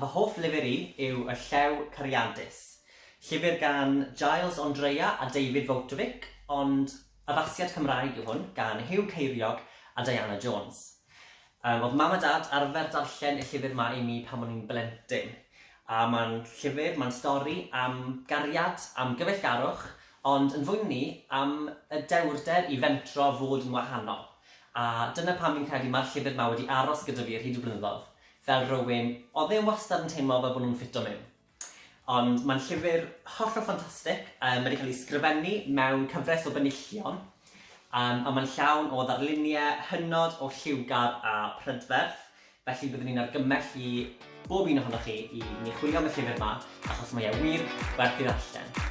fy hoff lyfr i yw Y Llew Cariadus. Llyfr gan Giles Andrea a David Votovich, ond addasiad Cymraeg yw hwn gan Huw Ceiriog a Diana Jones. Yym, oedd mam a dad arfer darllen y llyfr 'ma i mi pan o'n i'n blentyn. A mae'n llyfr, mae'n stori am gariad, am gyfeillgarwch, ond yn fwy na 'ny, am y dewrder i fentro fod yn wahanol. A dyna pam fi'n credu mae'r llyfr 'ma wedi aros gyda fi ar hyd y blynyddoedd, fel rywun oedd ddim wastad yn teimlo fel bod nhw'n ffito mewn. Ond mae'n llyfr hollol ffantastig, yym mae 'di cael ei sgrifennu mewn cyfres o benillion, yym a mae'n llawn o ddarluniau hynod o lliwgar a prydferth, felly byddwn i'n argymell i bob un ohonoch chi i mynd i chwilio am y llyfr 'ma, achos mae e wir werth ei ddarllen.